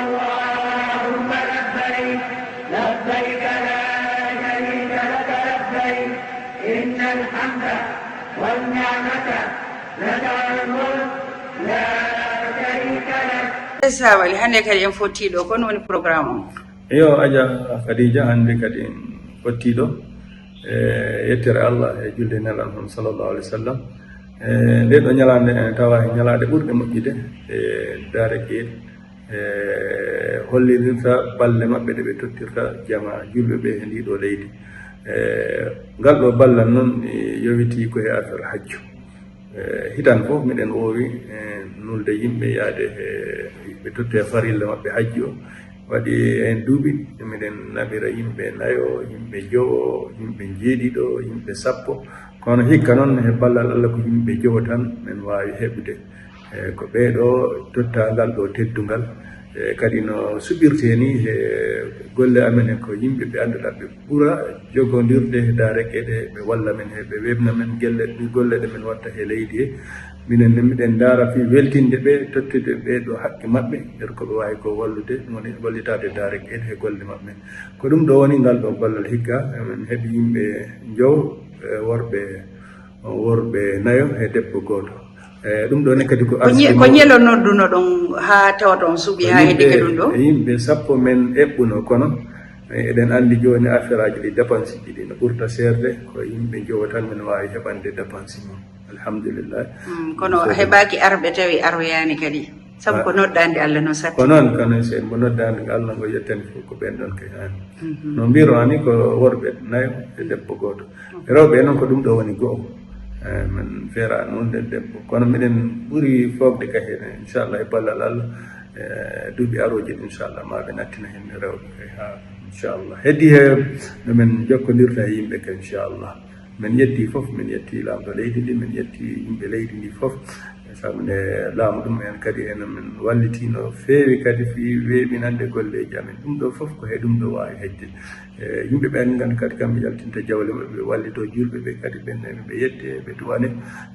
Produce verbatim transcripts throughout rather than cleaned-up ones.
اللهم لبيك، لبيك لا شريك لك لبيك، إن الحمد والنعمة لك والملك لا شريك لك. Saabali, hannde kadi en fottii ɗo, ko woni programme on? Iyo, Aja Khadija, hannde kadi en fottii ɗo. E yettere Allah e julde Nelaaɗo on sallallahu alaihi wasallam. E nde ɗo ñalaande en tawa e ñalaaɗe ɓurɗe moƴƴude e Daarekeet, e hollirirta balle maɓɓe ɗe ɓe tottirta jama julɓe ɓe e ndi ɗo leydi. E ngal ɗo ballal noon, e yowitii ko e affaire hajju. E hitan fof miɗen woowi, e, nulde yimɓe yaade e ɓe totte farilla maɓɓe hajju o. Waɗi en duuɓi miɗen naɓira yimɓe nayo, yimɓe jowo, yimɓe jeeɗiɗo, yimɓe sappo. Kono hikka noon, he ballal Allah, ko yimɓe jowo tan men waawi heɓude. E ko ɓee ɗo totta ngal ɗo teddungal. E kadi no suɓirtee ni he golle amen he, ko yimɓe ɓe annduɗaa ɓe ɓura jogondirde he Daarekeet he, ɓe walla men he, ɓe weeɓna men gelle, golle ɗe men watta he leydi he. Minen ne miɗen ndaara fii weltinde ɓe, tottude ɓee ɗo haqqe maɓɓe, nder ko ɓe waawi ko wallude, ɗum woni wallitaade Daarekeet he golle maɓɓe. Ko ɗum ɗo woni ngal ɗo ballal hikka, emen heɓi yimɓe jowo, e worɓe, worɓe nayo e debbo gooto. E ɗum ɗo ne kadi ko Ko ñe-, ko ñelo noddunoɗon haa tawata on suɓii haa heddike ɗum ɗo? Yimɓe sappo men eɓɓuno, kono, e, eɗen anndi jooni affaire aji ɗi, dépense ji ɗi no ɓurta seerde, ko yimɓe jowo tan men waawi heɓande dépense mum. Alhamdulillah. Mm, kono heɓaaki arɓe tawi aroyaani kadi. Sabu ko noddaande Allah noon sappi. Ko noon, kono si en mo noddaande Allah ngo yettani fof ko ɓen ɗon kay haani. Mhm. No mbiiruɗaa ni ko worɓe nayo e debbo gooto. Rewɓe noon ko ɗum ɗo woni go'o. Eh, men feera noon nden debbo. Kono miɗen ɓuri foogde ka heen, inchallah, e ballal Allah, eh, duuɓi arooji ɗi, inchallah, ma ɓe nattina heen rewɓe kay haa, inchallah. Heddi he no men jokkondirta e yimɓe kay, inchallah. Men yetti fof, men yetti laamɗo leydi ndi, men yetti yimɓe leydi ndi fof. Sabu nde laamu ɗum en kadi ene men walliti no feewi kadi fii weeɓinande golleeji amen. Ɗum ɗo fof ko he ɗum ɗo waawi hedde. E, yimɓe ɓen ngan kadi kamɓe yaltinta jawle maɓɓe, ɓe wallito julɓe ɓe kadi, ɓen ne ɓe yette, ɓe duwane.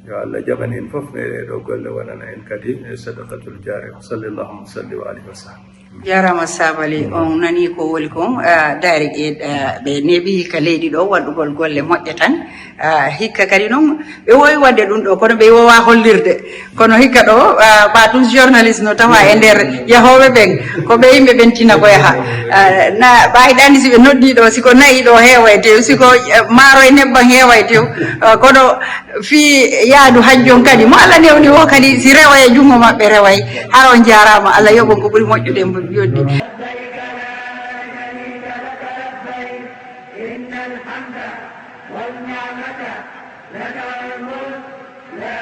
Yo Allah jaɓan en fof e ɗo golle, wonana en kadi e sadaqatul jaariya. Sallallahu wa sallim wa alihi wa sahbihi. Jaaraama Saabali, on nani ko woni kon, ah, Daarekeet, ah, ɓe neeɓi ka leydi ɗo waɗugol golle moƴƴe tan. Ah, hikka kadi noon, ɓe woowi waɗde ɗum ɗo, kono ɓe woowaa hollirde. Kono hikka ɗo, ah, ɓa ɗum journaliste no tawa e nder yahooɓe ɓen, ko ɓe yimɓe ɓen tina ko yaha. Ah, na ɓayɗaani si ɓe noddii ɗo, si ko nayi ɗo heeway tew, si ko, eh, maaro e nebban heeway tew. Ah, kono fii yaadu hajju on kadi, mo Allah newni o kadi, si rewa e junngo maɓɓe reway. Hara on jaaraama, Allah yoɓ on ko ɓuri moƴƴude e mo yoddi. لبيك لا شريك لك لبيك، إن الحمد والنعمة لك والملك لا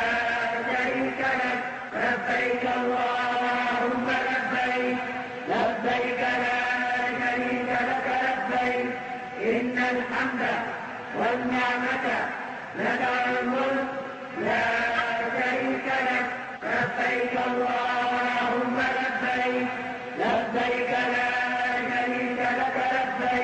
شريك لك، لبيك اللهم لبيك، لبيك لا شريك لك لبيك، إن الحمد والنعمة لك والملك لا